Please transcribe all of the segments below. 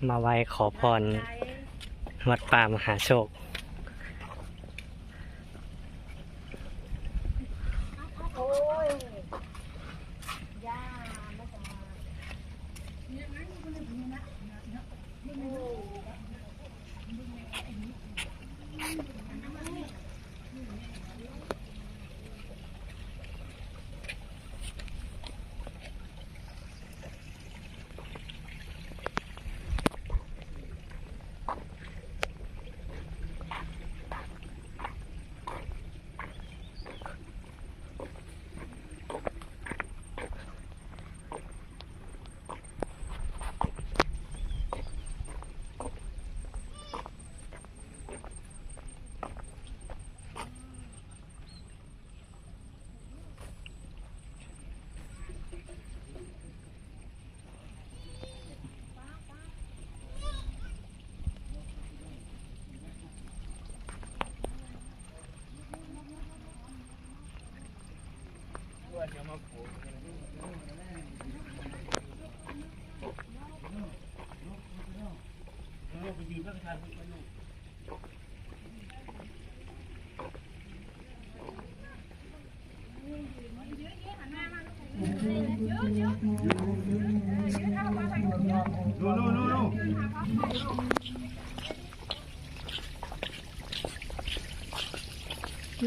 ມາໄຫວ້ຂໍພອນວັດປ່າມະຫາໂຊກ.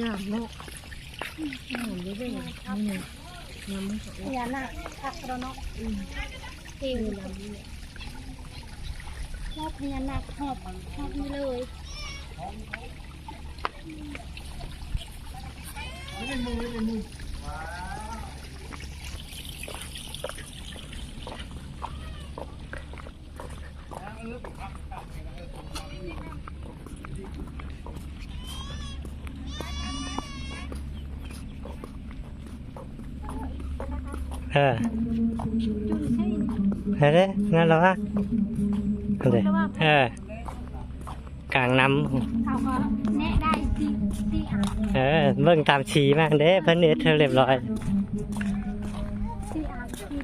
ງາມເນາະ ງາມເດ້ ງາມ ງາມ ພະຍານາກຄັກແລ້ວເນາະ ອືມ ເກັ່ງ ຮອບພະຍານາກ ຮອບ ຮອບນີ້ເລີຍ. ເອີ ຫັ້ນເດ້ ນັ້ນລະວະ ຫັ້ນເດ້ ເອີ ກາງນ້ຳ ເຂົາກໍແນະໄດ້ສີ່ ສີ່ອັນ ເອີ ເບິ່ງຕາມສີມາເດ້ ເພິ່ນເຮັດໃຫ້ຮຽບຮ້ອຍ ສີ່ອັນ ສີ່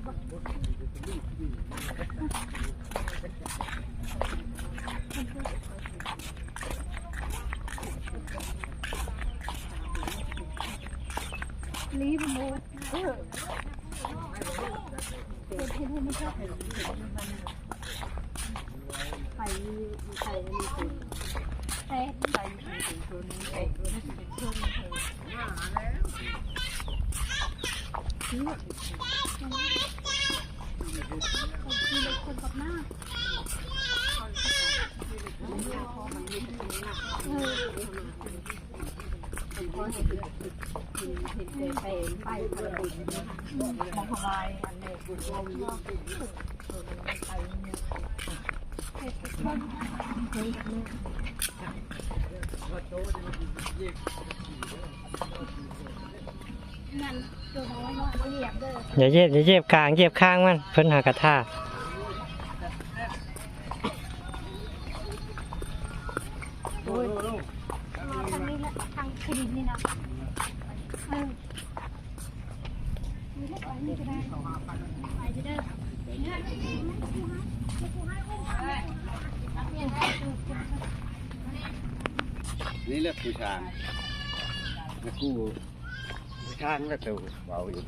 ລີບໝົດ ເອີ ເຮັດໃຫ້ມັນ ໄປຢູ່ ໄປຢູ່ ໄປ ໄປຢູ່ ໄປຢູ່ ຢ່າຢຽບ ຢ່າຢຽບກາງ ຢຽບຂ້າງມັນ ເພິ່ນຫາກະທ່າ. ໂອ້ຍ ທາງນີ້ລະ ທາງຂຶ້ນນີ້ນະ ເອີ ນີ້ແຫຼະຜູ້ຊ່າງ ແມ່ຄູ ຜູ້ຊ່າງລະໂຕເວົ້າຢູ່.